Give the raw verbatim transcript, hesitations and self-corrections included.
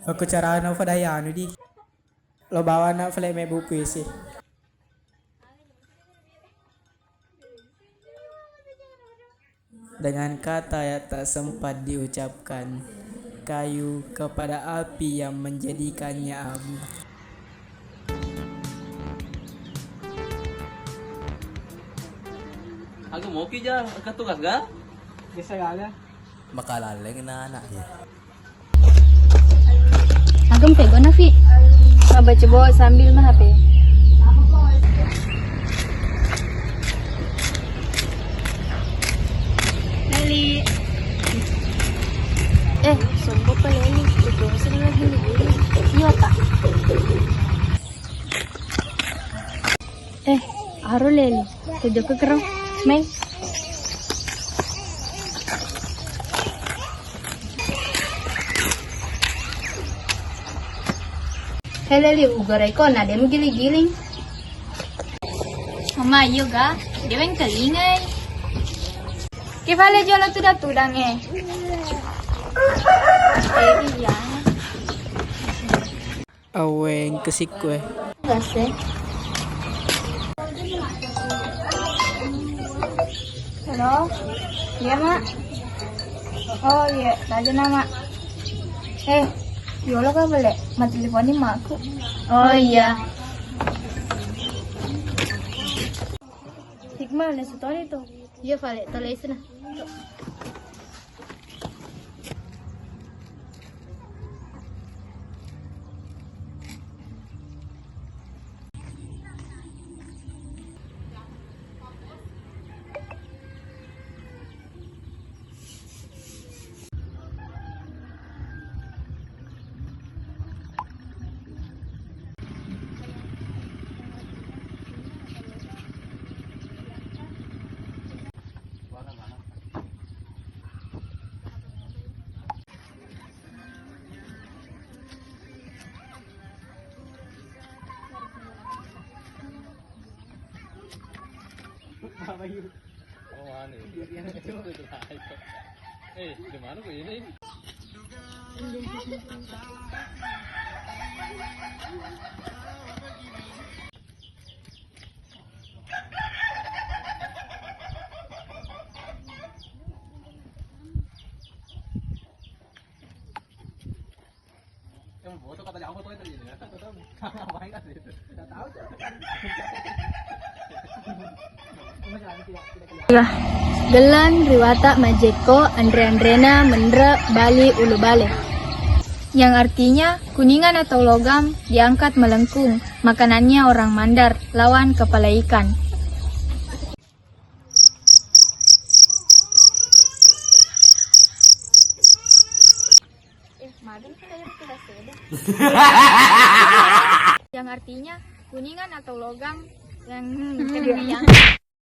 Aku carana fadai anu di. Lo bawana fale mebbu puisi. Dengan kata yang tak sempat diucapkan, kayu kepada api yang menjadikannya abu. Aku mau ki ja, ke tugas ga? Biasa gaga. Makalaleng na anak ya. Agam pegona, Fi. Mabaca bo sambil mah H P. Leli. Eh, sombong pa Leli. Itu sering lagi nih. Iya, Kak. Eh, aro Leli, tejoko kero, Mei. He Leli, ugarai ko, na demu giling-giling. Mama, iyo ga, de wengkalingai. Ki fale jolo tudang-tudang e. Eh, iya. Aweng kesikku eh. Gas eh. Halo. Iya, Mak. Oh iya, tadi nama. Eh, yolo ka bele, mati teleponi makku. Oh iya. Hikmah, nesu toni tu. Iya, Fale, tolesna. Gellang ri Watak Majjekko, anre-anrena menre Bali Ulubale. Yang artinya, kuningan atau logam diangkat melengkung, makanannya orang Mandar, lawan kepala ikan. Eh, madung sih kayak itu bahasa Eda. Yang artinya kuningan atau logam yang, hmm, yang